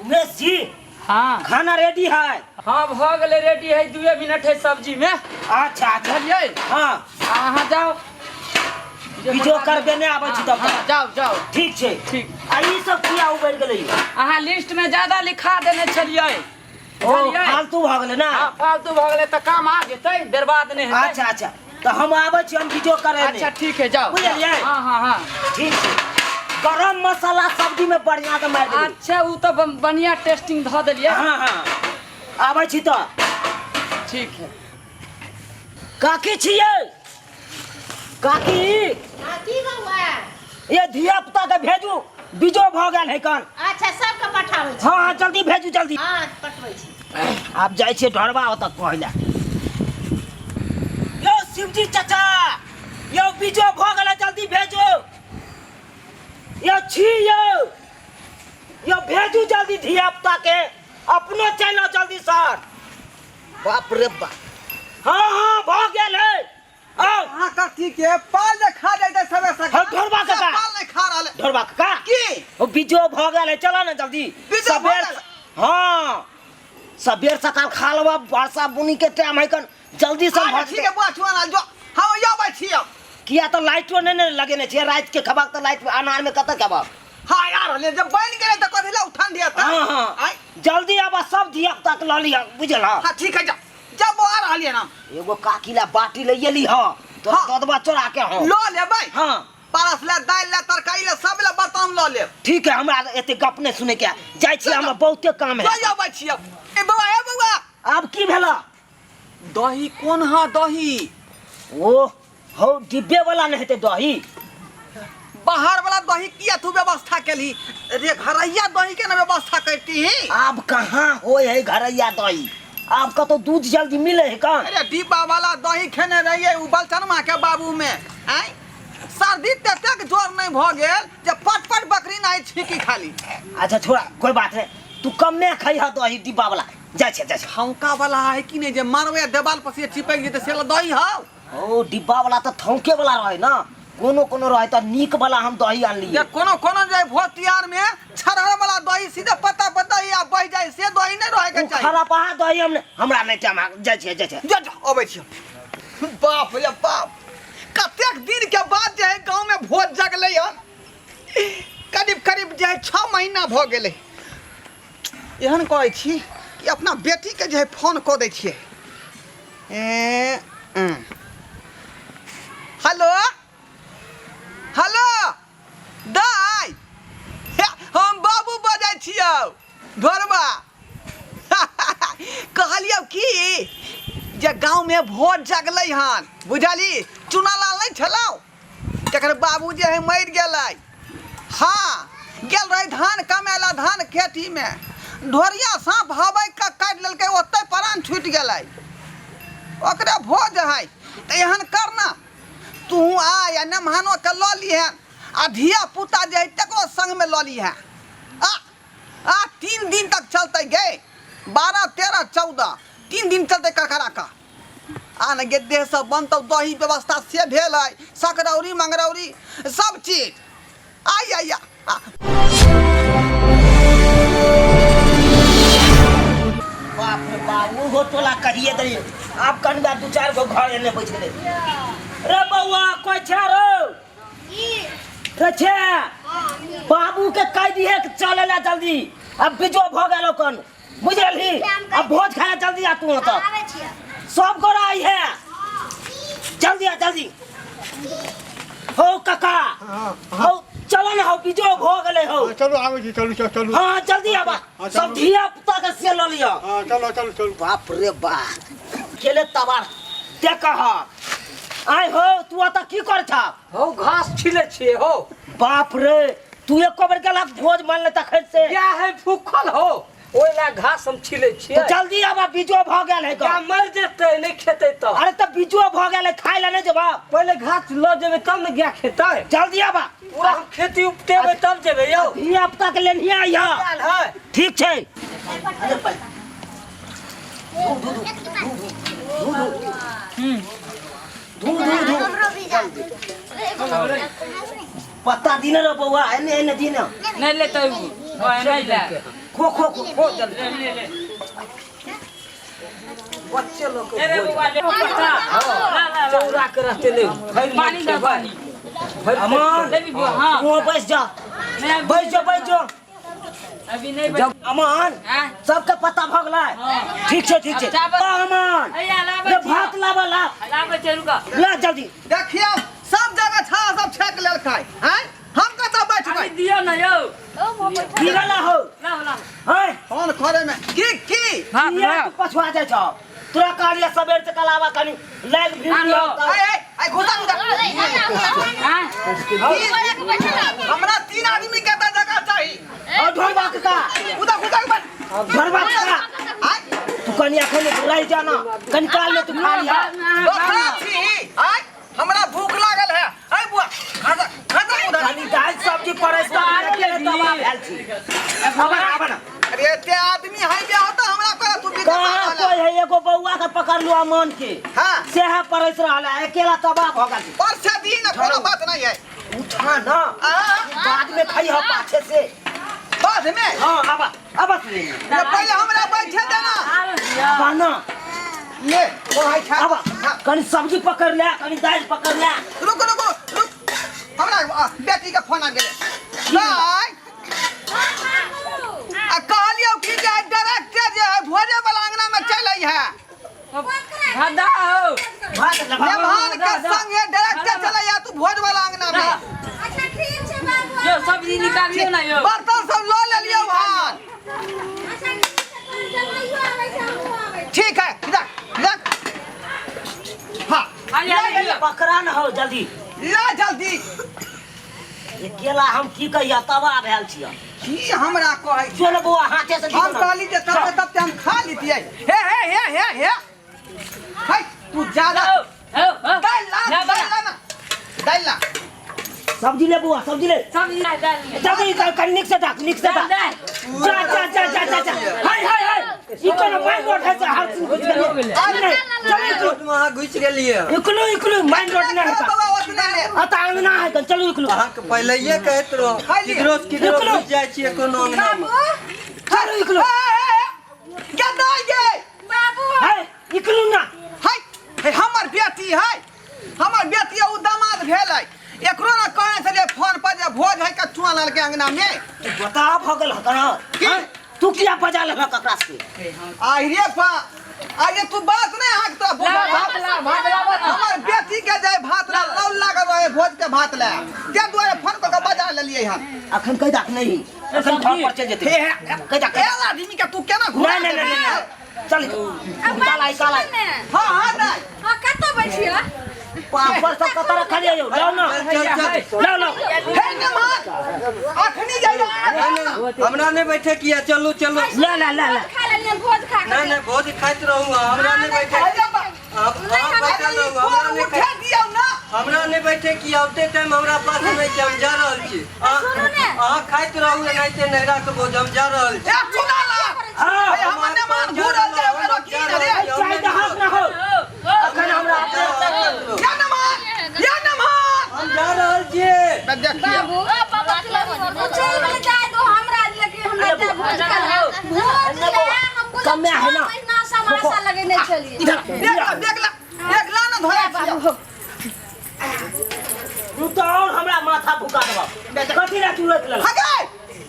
उमेश जी। हाँ। खाना रेडी है? हाँ, भऽ गेलै, रेडी है, 2 मिनट है सब्जी में। अच्छा अच्छा। बुझलियै? हाँ। अहाँ जाओ। बीजो करबे नहि आबै छी तब हाँ, तक। जाओ जाओ। ठीक छै। ठीक। आ ई सब किया उबरि गेलै? अहाँ लिस्ट में ज्यादा लिखा देने छलियै। ओ। बुझलियै? फालतू भऽ गेलै ना? हाँ, फालतू भऽ गेलै तऽ काम आ जेतै, बर्बाद नहि हेतै। अच्छा अच्छा, तऽ हम आबै छी, हम बीजो करे। अच्छा ठीक है, जाओ। बुझलियै? हाँ हाँ हाँ। ठीक छै, गरम मसाला सब्जी में बढ़िया से मारि देबै। अच्छा, उ तऽ बढ़िया टेस्टिंग धऽ देलियै। हाँ हाँ, आबै छी तऽ। ठीक है। काकी छियै काकी? हाँ, की बौआ? ये धिया पुता के भेजू, बीजो भऽ गेल है कन। अच्छा, सबके पठाबै छी। हाँ हाँ, जल्दी भेजू, जल्दी। हाँ, पठबै छी। आब जाइ छियै ढोरबा ओतऽ कहै लए। यौ शिवजी चाचा, यौ बीजो भऽ गेलै, जल्दी भेजू। यौ छी यौ, यौ भेजू जल्दी धिया पुता के, अपनो चलि आउ जल्दी सर। बाप रे बाप, हाँ हाँ, भऽ गेल है, आउ। अहाँ कथी के पाल जे खा जाइते सबे सका? हाँ, ढोरबा काका। पाल नहीं खा रहल है। ढोरबा काका। की? ओ बीजो भऽ गेल है, चला ना जल्दी। बीजो भऽ सबेर गेल? हाँ, सबेर सकाल खा लेबा, वर्षा बुनी के टाइम है कन, जल्दी से अच्छा, भऽ ठीक है बुआ, छुआ ना जो हम आबै छी अब। किया तऽ लाइटो नहि ने लगेने छियै, राति के खेबाक तऽ लाइट अनार में कतऽ खेबाक? हाँ यार, ले जब बन गेलै तऽ कथी ला उठान दिया? हाँ हाँ। आय। जल्दी आबा, सब धिया पुता के लऽ लिअ, बुझल? हाँ ठीक है, जा जा बुआ, रहलियै ना। एगो काकी ला बाटी लइए ली, हाँ तो हाँ। ददबा चोरा के। हाँ, लऽ लेबै। हाँ। पारस ले, दालि ले, तरकारी ले, सब ले बर्तन लऽ लेब। ठीक है, हमरा एते गप नहीं सुने के, जाइ छी, हमरा बहुते काम है। जा आबै छी अब। ए बौआ, ए बौआ। आब की भेला? दही कोन हा दही? ओ हौ, डिब्बे वाला नहीं हेतै दही। बाहर वाला दही किया तू व्यवस्था केली रे? घरैया दही के ना व्यवस्था करती ही। आब कहाँ होय है घरैया दही? आब कतौ दूध जल्दी मिले है कहाँ? अरे डिब्बा वाला दही खेने रहिए उ बलचनमा के बाबू में, आय सर्दी ततेक जोर नहीं भ गेल जे पट पट बकरी नहीं छीकी खाली। अच्छा छोड़ा, कोई बात नहीं, तू कमे खइह दही डिब्बा वाला। जाइ छै, जाइ छै। छौंका वाला है कि नहीं जे मारबै देवाल पर से चिपक जेतै से दही हौ? ओ डिब्बा वाला तऽ थौके वाला रहे ना, कोनो कोनो रहे, तऽ नीक वाला हम दही आनलियै। जे कोनो कोनो जे भोज तिहार में छरहर वाला दही सीधे पत्ता पर दही आ बहि जाय से दही नहीं रहे के ओ चाही। खरापहा दही हम हमरा नहीं टाइम, जाइ छै, जाइ छै। जा जा, अबै छी। बाप रे बाप, कतेक दिन के बाद जे है गाँव में भोज जगलै हन, करीब करीब जे है 6 महीना भऽ गेलै। एहन करै छी कि अपना बेटीके जे है फोन कऽ दै छियै। ए, उम। हेलो हेलो दाइ, हे, हम बाबू बजै छियौ ढोरबा। कहलियौ की जे गाँवमे भोज जगलै हन, बुझली? चुनालाल नहि छलौ, तकर बाबू जे है मरि गेलै। हाँ, गेल रहे धान कमेला धान खेतीमे, ढोरिया साँप हबै के काटि लेलकै, ओतहि प्राण छूटि गेलै। ओकरे भोज है, तऽ एहन कर ना, तू आ या नेमहानोके लऽ लिहें आ धिया पुता जे है तकरो संगमे लऽ लिहें। आ आ 3 दिन तक चलतै गे, 12 13 14, 3 दिन चलतै करकरा कऽ। आ ने गे, देह सब बनतौ, दही व्यवस्था से भेल है, सकरौरी मंगरौरी सब चीज। आइ आइ आ। बाप रे बाप, ओहो टोला कहिए दे, आब कनिका दू चारि गो घर एने बचि गेलै। रे बौआ, कोइ छै रौ? रे छै, बाबू के कहि दिहे कि चले ला जल्दी, अब बीजो भऽ गेल कन, बुझलही? अब भोज खाए जल्दी आ तू ओतऽ। आबै छियै। सब गोरा आई है, जल्दी आ जल्दी। हो काका, हो चलो ना, हो बीजो भऽ गेलै हो। हाँ, चलू आबै छी, चलू चलू चलू। हाँ जल्दी आबा। हाँ, सब चलू। धिया पुता के से लऽ लिअ। हाँ चलो चलू चलू। बाप रे बाप, केले तबार देख आय हो, तू ओतऽ की कर छा? हो घास छिले छियै हो। बाप रे, तू एको बेर गेला भोज मानले तखन से? क्या है भूखल हो, ओहि ला घास हम छिले छियै। तो जल्दी आबा, बीजो भऽ गेल है। क्या मर जेतै नहि खेतै तऽ? अरे तऽ बीजो भऽ गेल है, खाय ला नहि जेबा? पहिले घास लऽ जेबै तब ने गाय खेतै। जल्दी आबा। पूरा हम खेती उपटेबै तब जेबै यौ। धिया पुता के लेनिहे आइहा। आयल है। ठीक छै। धू धू धू। हमरो भी जा। पत्ता दिने रे बौआ, एने एने दिने। नहि लेतै उ, ओए नहि ले। खो खो खो खो जल्दी बच्चे लोग के अरे भोज। बउआ ले पत्ता ला ला ला चौरा के रहते नहीं भरि मोट पानी दे खेबै। पानी भरि पेट अमन ले भी बुआ हाँ वो बैठ जा नहीं अभी बैठ जा बैठ जा अभी नहीं जब अमन हाँ सबके पता भऽ गेलै हाँ। ठीक छै ठीक छै अब चावल- अमन अया लाबै रे छी भात लाबऽ ला लाबै छै रुका ला जल्दी देखियौ सब जगह छा सब छेक लेलकै हैं हम कतऽ बैठबै अभी दियौ ना यौ की गला हो लाओ लाओ हैं फोन करे में की की भात किया लाओ तू पछुआ जाइ छौ तोरा कहलियै सबेर से कलावा कनी लाइक भीड़ हाँ, दियौ लो। ए ए ए घुसा घुसा हाँ हमरा तीन आदमी के तऽ जगह चाही और ढोलबा के का उधर घुसा के बैठ ढोलबा के का आय तू कनी अखन रहि जा ना कनी काल में तू खा लिहा बकरा छी आय हमरा भूख लागल है आय बुआ खाजा खाजा उधर कनी दाल सब्जी परस का अकेले तबाह भेल छी आबा ना, आबा ना अरे एते आदमी है बे होता हमरा कर तू बिना कहाँ कोई है एगो बउआ के पकड़ लुआ मन के हां से है परस रहल है अकेला तबाह भ गेल पर से दी ना कोनो बात नहीं है उठा ना आ बाद में खाई हो पाछे से बाद में हाँ आबा आबा तू लेने। ये पहले हमरा बैठे देना आबा ना ले वो है खा आबा कनी सब्जी पकड़ ले कनी दाल पकड़ ले रुक रुक रुक हमरा बेटी के फोन आ गेलै नहीं आ कहलियौ कि जे डायरेक्ट जे है भोजे वाला अंगना में चल आई है भात दा हो भात ले भात। मेहमान के संगे डायरेक्ट चल आई है तू भोज वाला अंगना में अच्छा ठीक छै बाबू यो सब्जी निकालियो ना यो बर्तन सब लऽ लेलियौ हन अच्छा ठीक छै तोहर जमाइयो आबै छै हमहूँ आबै छी। ठीक है रख रख हाँ आइए आइए पकड़ा न हो जल्दी ला जल्दी ये केला हम की कहिया तबाह भेल छियै की हमरा कहै छी जो ने बौआ हाथे से हम कहली जे तब तब ते हम खा लितियै हे हे हे हे हे हे तू ज्यादा हो हो हो दाल ला ला दाल ला ना दाल ला सब्जी ले बौआ सब्जी ले सब्जी ला दाल ले जल्दी कनी नीक से डाक नीक से दाल डाक दाल जा जा जा जा जा जा हाय हाय हाय ई कोनो माइन रोड है से हर चीज घुस गेलियै नहीं चलू इकलू रोड में अहाँ घुसि गेलियै इकलू इकलू माइन रोड नहीं है बाबा ओतने ले अतः अंगना है कन चलू इकलू अहाँके पहिलैये कहैत रहौ खाइ लिअ। किधरो से किधरो निकलू। घुसि जाइ छियै कोनो अंगना मे चलू इकलू क्या दाई गे बाबू हाय इकलू ना हाय हे हमर बेटी है हमर बेटी उ दामाद भेल है एकरो ना कहने छलियै फोन पर जे भोज है कचुआ लाल के अंगना में तू बता भ गेल हकन की? तू किया बजा लेलक ककरा से आहिरे पा आगे तू बात नहीं हाक तो ला भात ला भात ला हमर बेटी के जाय भात ला लौ लागल रहे भोज के भात ले ते दुआरे फोन कऽ के बजा लेलियै हन अखन कहि दाक नहीं अखन घर पर चल जेतै हे हे कहि दाक एल आदमी के तू केना घुरा नहीं नहीं नहीं नहीं चल अब निकाल आई निकाल आई ने हां हां दाई हां कतऽ बैठियो पापड़ सब कतऽ रखलियै यौ लाउ ना चल चल चल लाउ लाउ हे नमक अखनी जाय हमरा नहि बैठे किया चलू चलू ला ला ला ला खा लेलियन भोज खा नहि नहि भोज खाइत रहू अहाँ, हमरा नहि बैठे अहाँ बैठल रहू हमरा नहि उठे दियौ ना हमरा नहि बैठे किया ओते टाइम हमरा पास नहि छै हम जा रहल छी सुनू ने। अहाँ खाइत रहू एनाहिते नैहरा के भोज हम जा रहल छी ए चुना ला हाँ हे हमर नमन घुरल जाय ओकरो की ना रे चाय दहक ना हो अखन हमरा या नमन या नमन हम जा रहल छियै बे देखियौ बाबू तू चल गेलै जाय दो हमरा लेकिन हमरा जाय भोज खा ले भोज ले हम कुछ कमे है ना। महीना समासा लगेने छलियै इधर देख ला देख ला देख ला ना धोया बाबू तू तो और हमरा माथा फुका देबा कथी ला तू रोक लेलक हगे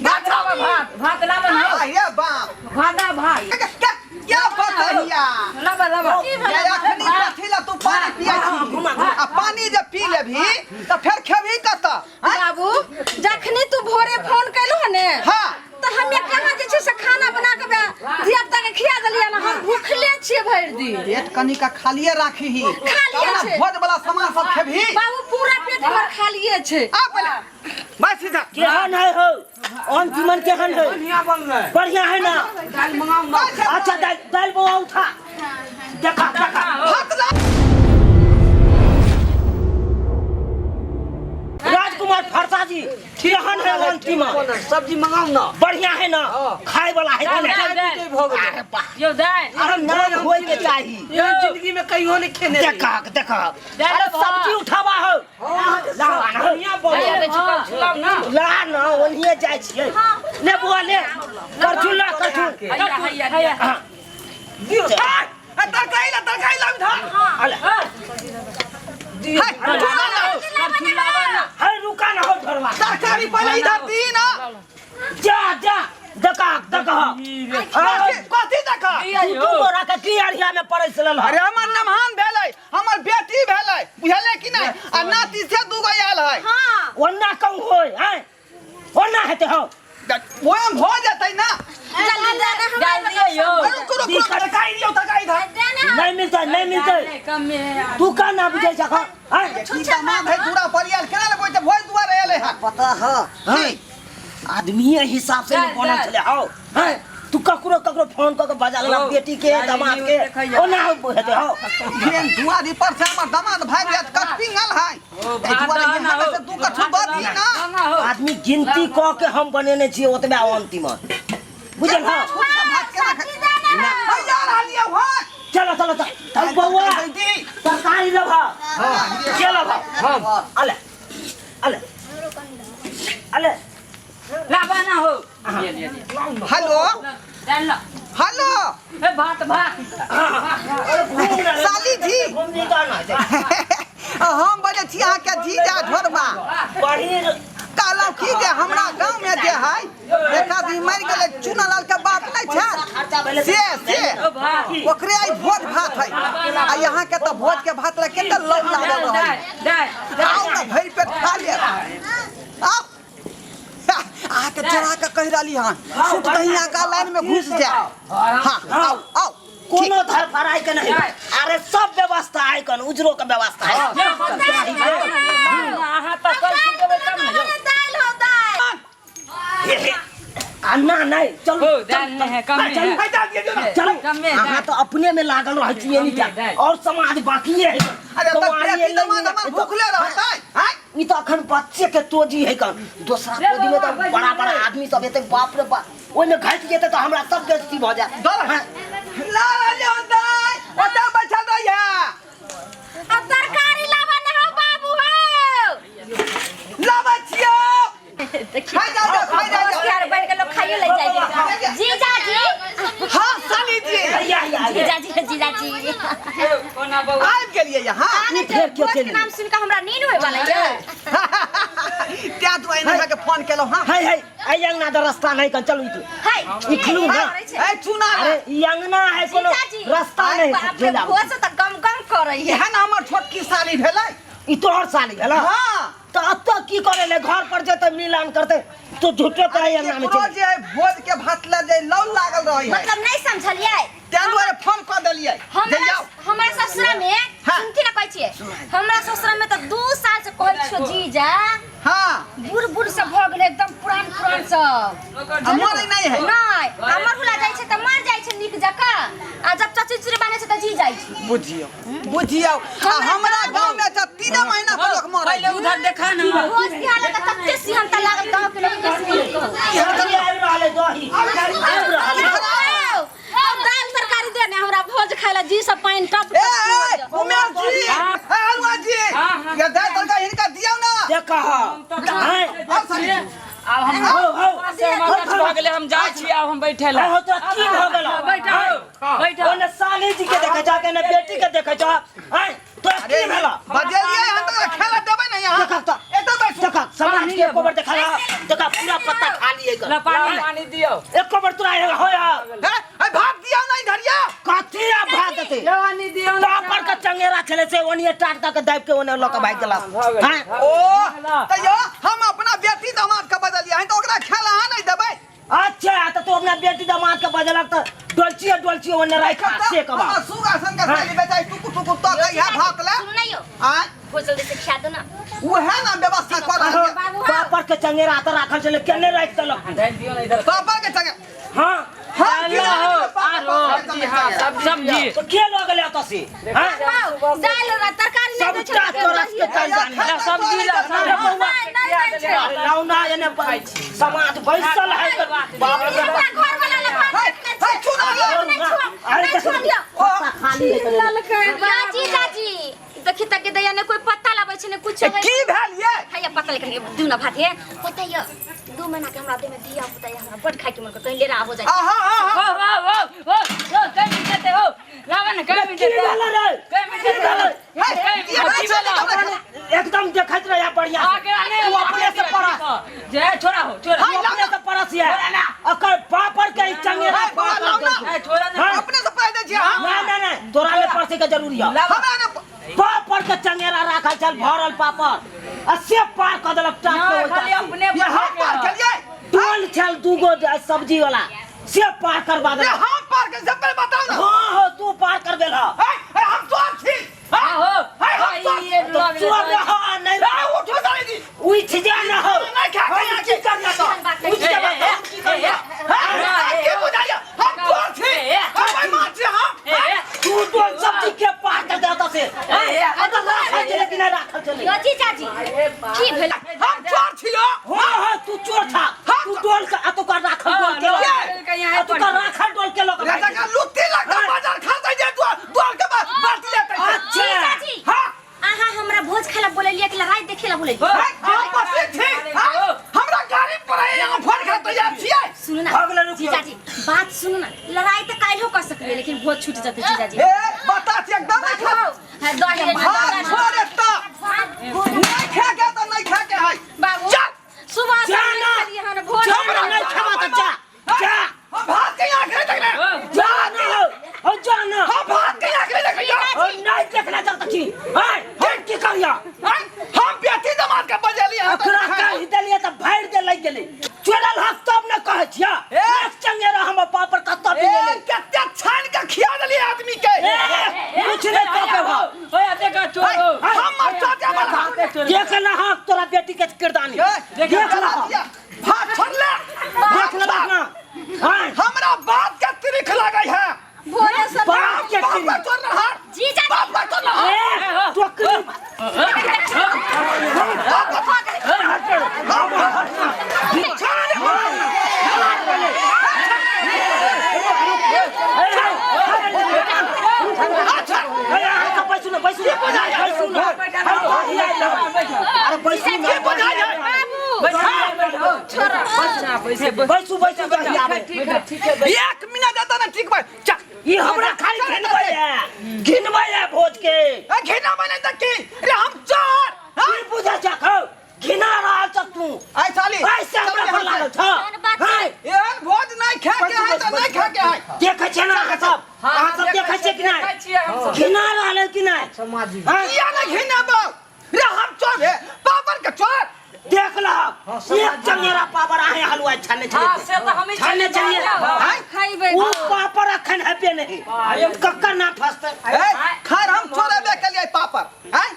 भात लाबा भात भात लाबा ना अरे बाप भात दा भात क्या क्या बताइया लाबा लाबा ये अखनी कथी ला तू पानी पिया छी घुमा, घुमा। आ पानी जे पी लेबही तऽ फेर खेबही कतऽ आँय? बाबू जखनी तू भोरे फोन कैलू हने हाँ तऽ हमे कहाँ जे छै से खाना बना के धिया पुता के खिया देलियै ने हम भूखले छियै भरि दिन पेट कनिका खालिए राखी ही खालिए तब ना छै। भोज वाला सामान सब खेबही बाबू पूरा पेट हमर खालिए छै आ पहिले बस सीधा केहन है हो अन तीमन केहन है बढ़िया बनलै बढ़िया है ना दालि मंगाउ ना अच्छा दाल दाल बौआ उठा देखा देखा भात ला राजकुमार फरसा जी केहन है अन तीमन सब्जी मंगाउ ना बढ़िया है ना खाए वाला है कि दाल नहीं दाल भऽ गेलै अरे वाह यो दाल अरे नाम होय के चाही एहन जिंदगी में कहियो नहीं खेने रही। देखा देखा दाल अरे भात। सब्जी उठावा हो ला ना बढ़िया बनल छुलाउ ना ला ना ओनिए जाइ छियै ले बुआ ले करछुल ला करछुल हैया हैया हैया हाँ दियो आ तरकारी ला तरकारी ला उधर अले है चुना ला करछुल लावा ना है रुका ना हो धरवा तरकारी पहले इधर दी ना जा जा दका दका कथी कथी देखा तू बोरा के की अरिया में पड़ै छलल अरे हमर नमहान भेलै हमर बेटी भेलै बुझलै कि नहि आ नाती से दूगो आयल है हां ओन्ना कहूं होय हैं ओन्ना हेतै हो ओएम भऽ जेतै ना जल्दी दे दे हमरा डाल दियो यो रुको रुको तरकारी दियौ तरकारी इधर दे ने नहीं मिलतै नहीं मिलतै नहीं कम में है तू का ना बुझै छ हैं ई दामाद है दूरा पर आयल केना ने कोइ भोज दुआर आयल है पता है हैं आदमी हिसाब से नहीं दाल, बनल दाल। छलै हो हैं तू ककरो ककरो फोन कऽ के बजा लेलक हो, बेटी के दाल, दामाद न्यूज के देखैया। ओना हेतै हो फेन दुआरी पर से हमर दामाद भागि जायत कटपिंगल है ओ, एहि भात दुआरे दह ना यहाँ हो से दू कट्ठू दऽ दी ना ना हो आदमी गिनती कऽ के हम बनेने छियै ओतबे अंतिम बुझल हो छोट भात केना सब्जी खा दे ने हैया रहलियै हँ चलो चलो चल चल बौआ दी तरकारी लेबह के लेबह अले अले अले लावा ना हो ये ले ले हेलो डाल ला हेलो ए भात भात अरे घूम रहे साली जी। घूम नहीं तो ना हम बजै छी अहाँके जीजा झोरबा बहिन कहलहुँ की जे हमरा गाँव में जे है एक आदमी मरि गेलै चुनालाल के बाप नहि खर्चा छै भेलै से से ओ भात ओकरे आइ भोज भात है आ यहाँ के तऽ भोज के भात लए कते लौ लागल दाल रहै दाल आउ ने भरि पेट खा लेब आउ अहाँके चढ़ा के कहि रहली हन सुत कहीं आगा लाइन में घुस जाए हाँ आउ आउ कोनो धरफड़ाई के नहीं अरे सब व्यवस्था है कन उजरो के व्यवस्था है अहाँ तऽ कल देबै तब ने यौ। दाल हो दाल हे, हे। आ ना नहीं चलो हो दाल नहीं है कम में है चलो कम में है, अहाँ तो अपने में लागल रहै छियै कम में नीचा है। और समाज बाकी है अरे तऽ बेटी दमाद हमर भूखले रहतै आँय ई तो अखन बच्चे के तोजी है कन दोसरा रे तोजी में तो बाबा, बड़ा बड़ा आदमी सब एते बाप रे बाप ओहिमे घटि जेतै तऽ हमरा सब बेइज्जती भऽ जायत दल ला रहलियै हन दाइ ओतऽ बैठल रहिए अब तरकारी लावा ने हो बाबू हो लाबै छियौ खाइ जाउ जाउ, खाइ जाउ जाउ। यार बैठ के लोग खाइयो ले जाए जीजा जी हाँ साली जी हैया हैया जीजा जी जीजा जी कोना बौआ आबि गेलियै यहाँ ई फेर के भोज के चलि नाम सुन के हमरा नींद होय वाला ये तें दुआरे अहाँके फोन केलहुँ हँ है है एहि अंगना द रास्ता नहीं कन चलू इटू हाय इखलू ना ए चुना अरे ई अंगना है कोनो जीजाजी। रास्ता नहीं बाप रे भोज त गम गम करै है एहन हमर छोटकी साली भेलै ई तोहर साली भेला हाँ तऽ एतऽ की करे ले घर पर जेतै मिलान करतै तो झूठे के एहि अंगना में केकरो चलि जे है भोज के भात लए जे लौ लागल रहै है मतलब नहीं समझलियै तें दुआरे फोन कऽ देलियै जे हमरा आउ हमरा ससुरा में हाँ। सुनती ना कहै छियै हमरा ससुरा में त 2 साल से कहै छियो जीजा हाँ बूढ़ बूढ़ सब भऽ गेलै एकदम पुरान पुरान सब आ मरै नहि है नहि आ मरहुला जाइ छै तऽ मर जाइ छै नीक जकाँ आ जब चची चुरे बान्है छै तऽ जी जाइ छै बुझियौ बुझियौ आ हमरा गाँव में तऽ 3 महीना पर लोक मरै पहिले उधर देखा ना भोज तिहार तऽ तते सिहन्ता लागल गाँव के लोक के सिहन्ता दही आबि रहल है दही आबि रहल है अब दाल तरकारी दे ने हमरा भोज खाय ला जी सब पानि टप ए ए उमेश जी ए हलवा जी ये दाल तड़का हिनका दियौ ना देखा हैं आउ साली जी। आब हम हो हो से हमर कष्ट भऽ गेलै हम जाइ छी आब हम बैठे ला हो तोरा की भऽ गेलौ बैठो बैठो ओने साली जी के देखे जा के ने बेटी के देखे जा हैं तोरा की भेलौ बजेलियै हन तऽ खेला देबै ने यहाँ देखा तऽ एतऽ बैठू देखा समाज के एको बेर देखा देखा पूरा पत्ता खाली है ला पानी पानी दियौ एको बेर तोरा हो ए ए भात दियौ ने इधर यौ कथी आ भात देते पानी दियौ ना पापड़ के चंगेरा छले से ओनिए टाट दऽ के दाबि के ओने लऽ के भागि गेला हैं ओ तऽ यौ हम अपना बेटी दामाद के बदलियै हन तऽ ओकरा खेला अहाँ नहि देबै अच्छा तऽ तू अपना बेटी दामाद के बजलक तऽ डोलची डोलची ओने राखि से कबा हमर सुगा सन के साली बेचारी टुकु टुकु तकै है भात ले सुनू ना यौ आँय भोज जल्दी से खिया दो ना उहे ना व्यवस्था कऽ रहल छै बाबू हौ। पापड़ के चंगेरा तऽ राखल छले केने राखि देलक दालि दियौ ना इधर पापड़ के संगे हाँ हाँ ला हो, आरो सब्जी हाँ सब्जी तो के लऽ गेलै ओतऽ से हैं बाबू दाल और तरकारी नहीं दै छै सबटा तोरा के चल जानी ला सब्जी ला अरे बौआ नहीं दै छै अरे लौना एने समाज बैसल है तऽ बाप रे बाप। हमरा घर वाला लग भात हे, रखने हे, छै। चुना ले। नहि छुआ, अरे नहि छुआ लिअ। पत्ता खाली है कने। या जीजाजी देखी तक दैया ने कोई पत्ता लाबै छै ने कुछ ए, की भेल ये हैया पत्ता लेकिन दू ना भात हे पता ये 2 2 महीना के हमरा देह में धिया पुता ये हमरा बड खाए के मन कर कहीं लेरा हो जाए। आहा आहा ओ ओ ओ ओ ओ कहीं मिल जेते हो लावा ना कहीं मिल की जेते भेलै रे? कहीं मिल जेते हे, कहीं ये की चली भेलै? हमरा एकदम देखैत रहिया बढ़िया से। आगे आने तू अपने से पड़ा जे छोड़ा हो छोड़ा तू अपने से पड़स ये अकर पापड़ के ई चंगेरा हाय, बौआ, लाओ ना। ए छोड़ा ना हाँ। अपने से पढ़ दै छियै हम ना ना ना तोरा ले पड़से के जरूरी है लावा हमरा ने पापड़ के चंगेरा राखल छल भरल पापड़ आ से पार कऽ देलक टाप ना के ओइ खाली कात से। अपने ये हम पार केलियै टोल छल दूगो सब्जी वाला से पार करवा ये देलक। हम पार के सब पहले बताओ ना। हाँ हो तू पार कर देल हा। हे, हे, हम चोर छी। हाँ हो हे, हम चोर ये छी। लग चोर रहो आ नहीं ए, उठो साले जी। उठ जा ना हो। नहीं खा के हम की करना तो उठ जा बा, हम की करना। हे, के बुझाइया हम चोर छी। हम बेईमान छी हम। तू तो सब्जी के पार कर देता से अगर राखल चले कि नहीं राखल चले। यो जीजाजी की भेल? हम चोर छी यो। हाँ हाँ तू चोर था तू डोल के अतुका राखल डोल के के अतुका राखल डोल के लोग रे का लुत्ती लगता बाजार खाता जे द्वार द्वार के बाद बाटी लेते छै। अच्छा जीजाजी हां अहाँ हमरा भोज खाए ला बोलेलियै कि लड़ाई देखे ला बोलेलियै? हम बसे छी। हाँ, हमरा गाड़ी पर है यहाँ फोन खा तैयार छियै। सुनू ना भऽ गेलै, रुकियौ। जीजाजी बात सुनू ना, लड़ाई तऽ काल्हियो कऽ सकलियै लेकिन भोज छूटि जेतै जीजाजी। ए बता छी एकदम नहीं खा। हाँ, दही भात छोड़ एकटा। नहीं खा के तो नहीं खा के है। बाबू चल। सुबह से जा नहीं ना। खेलियै हन भोज। जा ना नहीं खेबा तऽ जा जा। हम भात के यहाँ नहीं देखले। जा ना हो हो जा ना। हम भात के यहाँ नहीं देखलियो। हो नहीं देखना चाहता छी। हाय हम की करिया? हम बेटी दमाद के बजेली हम अकरा कहि देलियै तऽ भरि दे लागि गेलै। चोरल हक तब ने कहै छियै। एक चंगेरा हमर पापड़ कतऽ ए भी गेलै। कते छान के खिया देलियै आदमी के। ए कुछ नहीं कह के भाव। ओए देखा चोर हो हम मरता जा वाला। देख लहक तोरा बेटी के किरदानी। ए, देख लहक भात छोड़ ले। देख लहक ना। हाँ हमरा बात के तिरिख लागै है। भोरे से बाप के बाप तिरिख। पर तोड़ रहा। जीजाजी बाप पर तोड़ रहा। ए टोकरी अरे बैसू ना बाबू बैसू बैसू दही आबै। एक मिनट जाता ना ठीक भाई चल। ई हमरा खाली घिनबै है घिनबै है भोज के। ए घिना बने तक की रे हम चोर। की बुझै छ खौ घिना रहल छ तू। आई साली ऐसे हमरा पर लागल छ। हाय एहन भोज नहीं खा के है तो नहीं खा के है। देखै छियै ना अहाँ सब? अहाँ सब देखै छियै कि नहि? घिना रहल है कि नहि? हाँ, किया नहीं घिना बाप रे हम चोर है पापड़ के चोर। देख लहक एक चंगेरा पापड़ अहें हलुआई छाने हाँ छलियै से तो हम ही छाने छलियै। खैबै ओ पापड़ अखन हेबे नहीं कक्कर ना फसतै। ए खैर हम चोरेबे के लिए पापड़ हैं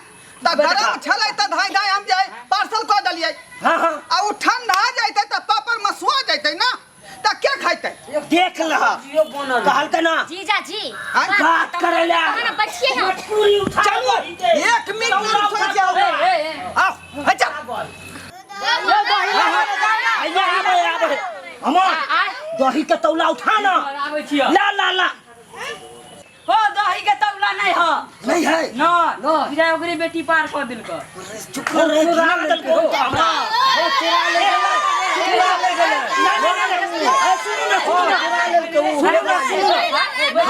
त गरम छलै त धाई धाई हम जे पार्सल कऽ देलियै। हाँ हाँ आ उ ठंडा जैतै त पापड़ मसुआ जैतै ना त के खैतै? देख लहक कहलकै ना जीजाजी बात करै ला अहाँ बैठिए हम। पूरी उठा चलू एक मिनट नहीं रुकै जाओ। आओ हे चल। आइया आबै आबै हमर दही के तौला उठा ना। आबै छियै। ला ला ला हो दही के तौला नहीं हो। नहीं है ना बुझाय ओकरे बेटी पार कऽ देलक। चुप रे घिना देलकै हमरा। ओ चुरा ले गेलै, चुरा ले गेलै। ना ना ना ए सुनू ना सुनू ना सुनू ना सुनू ना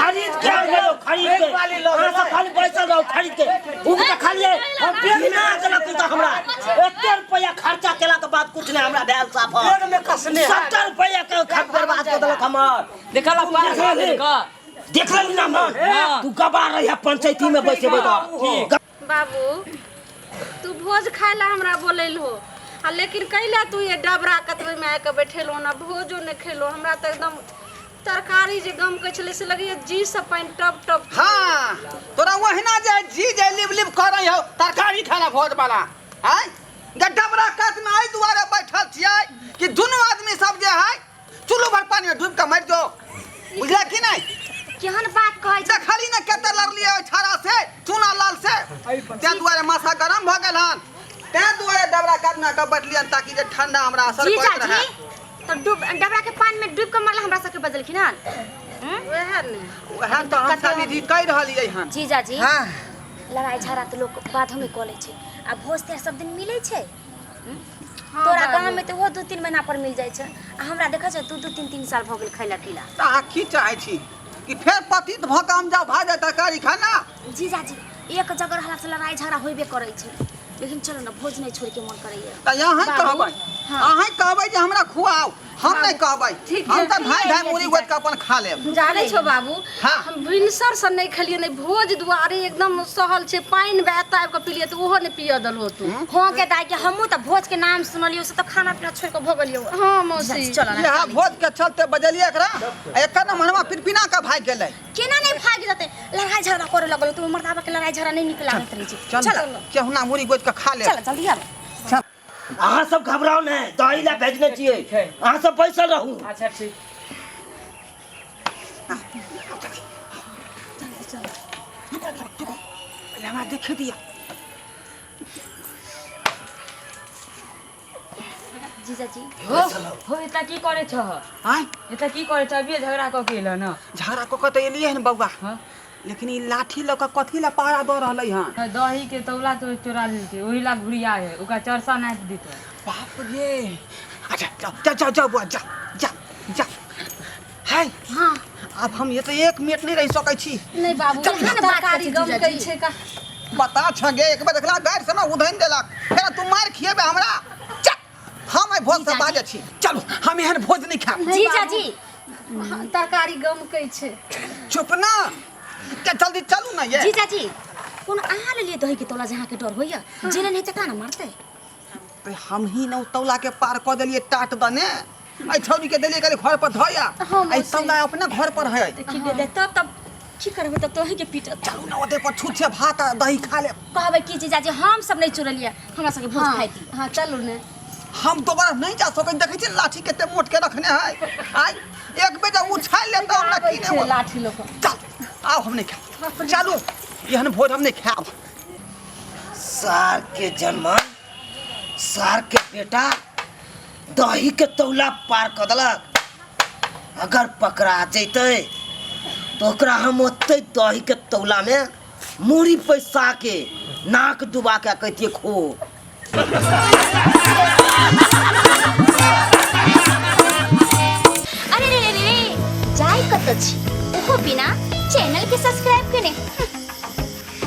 खरीद के आबै खरीद के अहाँ सब खाली बैसल रहू खरीद के उ तऽ खाली घिना देलक तऽ हमरा एते रुपैआ खर्चा केला के बाद कुछ नहीं हमरा भेल साफ। पेट में कसने है। 70 रुपैआ के खर्च बर्बाद कऽ देलक हमर। देखला पार कऽ देलक। देख लेली ना मन तू गबा रही है पंचायती में बैसेबै तऽ। बाबू तू भोज खाए ला हमरा बोलेलहो आ लेकिन कैला तू ये डबरा कतबै में आके बैठेलो ना भोजो नहीं खेलो। हमरा तऽ एकदम तरकारी जे गमकै छलै से लगैया जी से पानि टप टप। हाँ तोरा ओहिना जे जी जे लिब लिब करै हौ तरकारी खाना भोज वाला आय डबरा कात में एहि दुआरे बैठल छियै कि दुनू आदमी सब जे है चुल्लू भर पानी में डूब के मरि जो बुझला कि नहीं? केहन बात कहै छै? देखली ने कते लड़लियै ओहि छाड़ा से चूना लाल से तें दुआरे माथा गरम भऽ गेल हन तें दुआरे डबरा कात में आके बैठलियन ताकि जे ठंडा हमरा असर करैत रहै। तो डूब डबरा के पानी में डूब के मरला हमरा सबके बजलखिन हन। वएह ने वएह तऽ हम साली जी कहि रहलियै हन। जीजाजी हाँ लड़ाई झगड़ा तऽ लोक बाधो में कऽ लै छै आ भोज तऽ सब दिन मिलै छै। तोरा गाँव में तो वो 2-3 महीना पर मिल जाइ छै आ हमरा देखै छै 2-2 3-3 साल भऽ गेल खैला पीला। तऽ अहाँ की चाहै छी कि फेर पतित भऽ कऽ हम जाउ भऽ जाय तरकारी खाना? जीजाजी एक जगह रहला से लड़ाई झगड़ा होबे करै छै, लेकिन चलो ना भोज नहीं छोड़ के मन करैया। तऽ अहाँ कहबै, हाँ। अहाँ कहबै जे हमरा खुआउ, हम नहि कहबै। ठीक हम छै। तऽ धाय धाय मुड़ी गोति कऽ अपन खा लेब। जानै छौ बाबू, हाँ। हम भिनसर से नहीं खेलिए, नहीं भोज दुआरे एकदम सहल छै, पानि बहता आबि कऽ पिलिए तऽ ओहो नहीं पिय दलहो तू। हाँ के दाई के हमहूँ तऽ भोज के नाम सुनलियो से तऽ खाना पीना छोड़ के भऽ गेलियो। हाँ मौसी। चलो ना। इएह भोज के चलते बजलियै एकरा, आ एकर ने मनवा पिनपिना कऽ भागि गेलै। केना नहीं भागि जेतै, लड़ाई झगड़ा करे लगल तू मर्दाबा के लड़ाई झगड़ा नहीं नीक लागैत रहै छै। चल चलो। केहुना मुड़ी गोति कऽ खा लेब। चलो जल्दी आब। अहाँ सब घबराउ नहि, दही लए भेजने छियै, अहाँ सब बैसल रहू। अच्छा ठीक। पहिले हमरा देखे दिअ। जीजाजी हो हो, एतऽ की करै छह? आँय? एतऽ की करै छह? अभिये झगड़ा कऽ के एलह न? झगड़ा कऽ कऽ तऽ एलियै हन बौआ। हाँ। लेकिन ई लाठी लऽ कऽ कथी लए पहरा दऽ रहलै हन? दही के तौला तो चोरा लेलकै, ओहि ला घुरिया है, ओकरा चरसा नापि देतै। बाप रे, अच्छा जाओ जाओ जाओ जाओ बौआ, जा जा जा। हाय। हाँ। आब हम ये तऽ एक मिनट नहि रहि सकै छी। नहीं बाबू, चल, एहन बात करै तरकारी छी गम जीजाजी। कहै छै का। बता छगे, एक बेर देखला गारि से ना उधनि देलक, फेर तू मारि खिएबे हमरा। चल, हम एहि भोज से बाजै छी, चलू हम एहन भोज नहि खायब। जीजाजी। हाँ, तरकारी गम कहै छै। चुप ना, के जल्दी चलू ना ये। जीजाजी कोन अहाँ लेलियै दही के तौला जे अहाँके डर होइया? जे नहि तकरा ने मारतै। तऽ हम ही न तौला के पार कऽ देलियै टाट दने, एहि छौरी के देलियै कहलियै घर पर धोया, हाँ, एहि मौसी। तौला अपना घर पर है। की भेलै तब? तब की करबै? तब तोही के पीटत। चलू ना, ओते पर छुच्छे भात आ दही खा लेब। कहबै की जीजाजी हम सब नहीं चोरलियै, हमरा सबके भोज हाँ खाइती। हाँ चलू ने। हम दोबारा नहीं जा सकै, देखै छी लाठी कते मोट के रखने है, आइ एक बेर जब उछालि लेब तऽ हमरा की आबै नहि छै होत। लाठी लऽ कऽ। चल आउ, हम नहीं खायब, चलू एहन भोज हम नहीं खायब। सार के जन्मन, सार के बेटा दही के तौला पार कऽ देलक। अगर पकड़ा जैतै तऽ ओकरा हम ओतै दही के तौला में मूड़ी पैसा के नाक डुबा के कहितियै खो। अरे रे रे रे, जाय कतऽ छी ओहो बिना चैनल के सब्सक्राइब केने?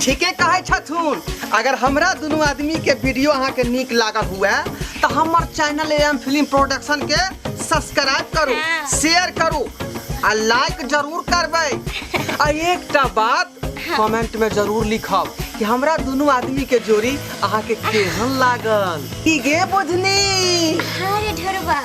ठीके कहै छथुन, अगर हमरा दुनू आदमी के वीडियो अहाँके नीक लागल हुए तऽ हमर चैनल एम फिल्म प्रोडक्शन के सब्सक्राइब करू, हाँ। शेयर करू आ लाइक जरूर करबै, आ एकटा बात कमेंट में जरूर लिखब कि हमरा दुनू आदमी के जोड़ी अहाँके केहन लागल। की गे बुझनी? अरे ढेरवा।